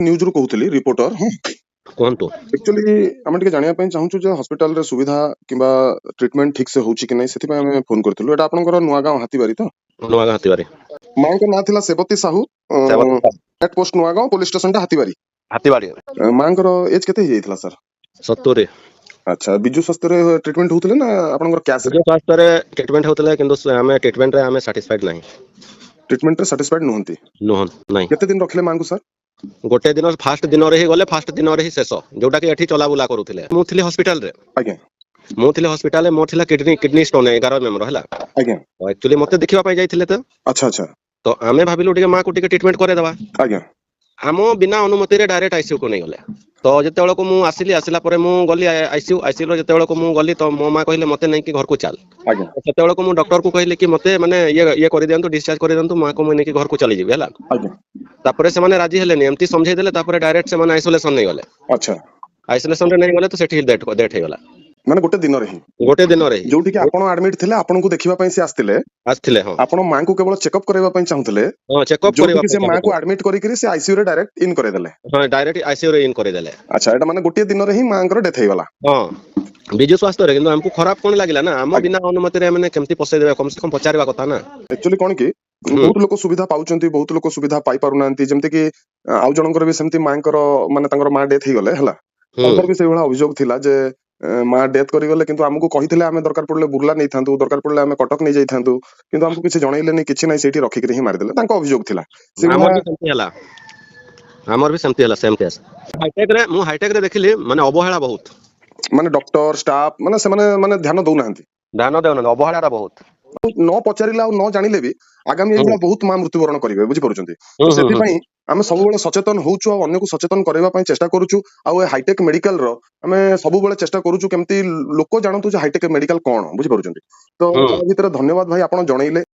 ନ୍ୟୁଜରୁ କହୁଥିଲି, ରିପୋର୍ଟର। ହଁ। କୁହନ୍ତୁ। ଆକ୍ଚୁଆଲି ଆମେ ଟିକେ ଜାଣିବା ପାଇଁ ଚାହୁଁଛୁ ଯେ ହସ୍ପିଟାଲରେ ସୁବିଧା କିମ୍ବା ଟ୍ରିଟମେଣ୍ଟ ଠିକ ସେ ହଉଛି କି ନାହିଁ, ସେଥିପାଇଁ ଆମେ ଫୋନ କରିଥିଲୁ। ଏଇଟା ଆପଣଙ୍କର ନୂଆଗାଁ ହାତୀବାରି ତ? ନୂଆଗାଁ ହାତୀବାରି। ମାଙ୍କ ନାଁ ଥିଲା Sebati Sahu, at post Nuagaon, police ଷ୍ଟେସନଟା ହାତୀବାରି। ହାତୀବାରି। ମାଙ୍କର ଏଜ୍ କେତେ ହେଇଯାଇଥିଲା ସାର୍? 70। ଆଚ୍ଛା, ବିଜୁ ସ୍ୱାସ୍ଥ୍ୟରେ ଟ୍ରିଟମେଣ୍ଟ ହଉଥିଲେ ନା ଆପଣଙ୍କର କ୍ୟାଶ? ବିଜୁ ସ୍ୱାସ୍ଥ୍ୟରେ ଟ୍ରିଟମେଣ୍ଟ ହଉଥିଲେ, କିନ୍ତୁ ଆମେ ଟ୍ରିଟମେଣ୍ଟରେ ଆମେ ସାଟିସ୍ଫାଇଡ୍ ନାହିଁ। ଟ୍ରିଟମେଣ୍ଟରେ ସାଟିସ୍ଫାଇଡ୍ ନୁହନ୍ତି? ନୁହଁ, ନାହିଁ। କେତେ ଦିନ ରଖିଲେ ମାଙ୍କୁ ସାର୍? ଗୋଟେ ଦିନ। ଫାଷ୍ଟ ଦିନରେ ହିଁ ଗଲେ, ଫାଷ୍ଟ ଦିନରେ ହିଁ ଶେଷ। ଯୋଉଟା କି ଏଠି ଚଲାବୁଲା କରୁଥିଲେ। ମୁଁ ଥିଲି ହସ୍ପିଟାଲରେ। ମୁଁ ଥିଲି ହସ୍ପିଟାଲରେ। ମୋର ଥିଲା କିଡନୀ କିଡନୀ ଷ୍ଟୋନ 11 ଏମଏମ ର ହେଲା। ଆକ୍ଚୁଆଲି ମତେ ଦେଖିବା ପାଇଁ ଯାଇଥିଲେ ତ। ଆଚ୍ଛା ଆଚ୍ଛା ତ ଆମେ ଭାବିଲୁ ଟିକେ ମାକୁ ଟିକେ ଟ୍ରିଟମେଣ୍ଟ କରେଇଦେବା। ଆମ ବିନା ଅନୁମତିରେ ଡାଇରେକ୍ଟ ଆଇସିୟୁ କୁ ନେଇଗଲେ। ତ ଯେତେବେଳକୁ ମୁଁ ଆସିଲି, ଆସିଲା ପରେ ମୁଁ ଗଲି ଆଇସିୟୁ। ଆଇସିୟୁ ଯେତେବେଳକୁ ମୁଁ ଗଲି, ତ ମୋ ମା କହିଲେ, "ମତେ ନେଇକି ଘରକୁ ଚାଲ।" ସେତେବେଳକୁ ମୁଁ ଡକ୍ଟରକୁ କହିଲି କି ମତେ ମାନେ ଇଏ ଇଏ କରିଦିଅନ୍ତୁ, ଡିସଚାର୍ଜ କରିଦିଅନ୍ତୁ, ମାକୁ ମୁଁ ନେଇକି ଘରକୁ ଚାଲିଯିବି, ହେଲା। ତାପରେ ସେମାନେ ରାଜି ହେଲେନି, ଏମିତି ସମଝେଇ ଦେଲେ। ତାପରେ ଡାଇରେକ୍ଟ ସେମାନେ ଆଇସୋଲେସନ ନେଇଗଲେ। ଆଇସୋଲେସନ ରେ ନେଇଗଲେ ତ ସେଠି ଡେଥ୍ ଡେଥ୍ ହେଇଗଲା। ମାନେ ଗୋଟେ ଦିନରେ ହିଁ? ଗୋଟେ ଦିନରେ ହିଁ। ଯୋଉଠିକି ଆପଣ ଆଡମିଟ ଥିଲେ, ଆପଣଙ୍କୁ ଦେଖିବା ପାଇଁ ସେ ଆସିଥିଲେ? ଆସିଥିଲେ, ହଁ। ଆପଣ ମାଙ୍କୁ କେବଳ ଚେକଅପ୍ କରିବା ପାଇଁ ଚାହୁଁଥିଲେ? ହଁ, ଚେକଅପ୍ କରିବା ଯୋଉଠିକି ସେ ପାଇଁ ମାଙ୍କୁ ଚାହୁଁଥିଲେ। ଆଡମିଟ କରିକିରି ସେ ଆଇସିୟୁ ରେ ଡାଇରେକ୍ଟ ଇନ୍ କରେଇଦେଲେ? ହଁ, ଡାଇରେକ୍ଟ ଆଇସିୟୁ ରେ ଇନ୍ କରିଦେଲେ। ଆଚ୍ଛା, ଏଇଟା ମାନେ ଗୋଟିଏ ଦିନରେ ହିଁ ମାଙ୍କର ଡେଥ୍ ହେଇଗଲା? ହଁ, ବିଜୁ ସ୍ୱାସ୍ଥ୍ୟରେ। କିନ୍ତୁ ଆମକୁ ଖରାପ କଣ ଲାଗିଲା ନା, ଆମ ବିନା ଅନୁମତିରେ ମାନେ କେମିତି ପଶେଇଦେବେ? କମ ସେ କମ ପଚାରିବା କଥା ନା। ଆକ୍ଚୁଆଲି କଣ କି, ବହୁତ ଲୋକ ସୁବିଧା ପାଉଛନ୍ତି, ବହୁତ ଲୋକ ସୁବିଧା ପାଇପାରୁନାହାନ୍ତି। ଯେମିତି କି ଆଉ ଜଣଙ୍କର ବି ସେମିତି ମାଙ୍କର, ମାନେ ତାଙ୍କର ମା ଡେଥ୍ ହେଇଗଲେ, ହେଲା। ତାଙ୍କର ବି ସେଇଭଳିଆ ଅଭିଯୋଗ ଥିଲା ଯେ ମା ଡେଥ୍ କରିଗଲେ, କିନ୍ତୁ ଆମକୁ କହିଥିଲେ ଆମେ ଦରକାର ପଡିଲେ ବୁର୍ଲା ନେଇଥାନ୍ତୁ, ଦରକାର ପଡିଲେ ଆମେ କଟକ ନେଇଯାଇଥାନ୍ତୁ, କିନ୍ତୁ ଆମକୁ କିଛି ଜଣେଇଲେନି, କିଛି ନାହିଁ, ସେଇଠି ରଖିକିରି ହିଁ ମାରିଦେଲେ। ତାଙ୍କ ଅଭିଯୋଗ ଥିଲା ଆମର ସେଇଭଳିଆ। ବି ସେମିତି ହେଲା, ଆମର ବି ସେମିତି ହେଲା, ସେମ୍ କେସ୍। ହାଇଟେକ ରେ, ମୁଁ ହାଇଟେକ ରେ ଦେଖିଲି ମାନେ ଅବହେଳା ବହୁତ। ମାନେ ଡକ୍ଟର, ଷ୍ଟାଫ ମାନେ ସେମାନେ ମାନେ ଧ୍ୟାନ ଦଉନାହାନ୍ତି? ଧ୍ୟାନ ଦେଉନାହାନ୍ତି, ଅବହେଳାଟା ବହୁତ। ନ ପଚାରିଲେ ଆଉ ନ ଜାଣିଲେ ବି ଆଗାମୀ ଏଇଭଳିଆ ବହୁତ ମା ମୃତ୍ୟୁବରଣ କରିବେ, ବୁଝିପାରୁଛନ୍ତି? ତ ହୁଁ ହୁଁ ହୁଁ ସେଥିପାଇଁ ଆମେ ସବୁବେଳେ ସଚେତନ ହଉଛୁ ଆଉ ଅନ୍ୟକୁ ସଚେତନ କରିବା ପାଇଁ ଚେଷ୍ଟା କରୁଛୁ। ଆଉ ଏ ହାଇଟେକ ମେଡିକାଲ ର ଆମେ ସବୁବେଳେ ଚେଷ୍ଟା କରୁଛୁ କେମିତି ଲୋକ ଜାଣନ୍ତୁ ଯେ ହାଇଟେକ ମେଡିକାଲ କଣ, ବୁଝିପାରୁଛନ୍ତି ତ? ତା ଭିତରେ ଧନ୍ୟବାଦ ଭାଇ, ଆପଣ ଜଣେଇଲେ।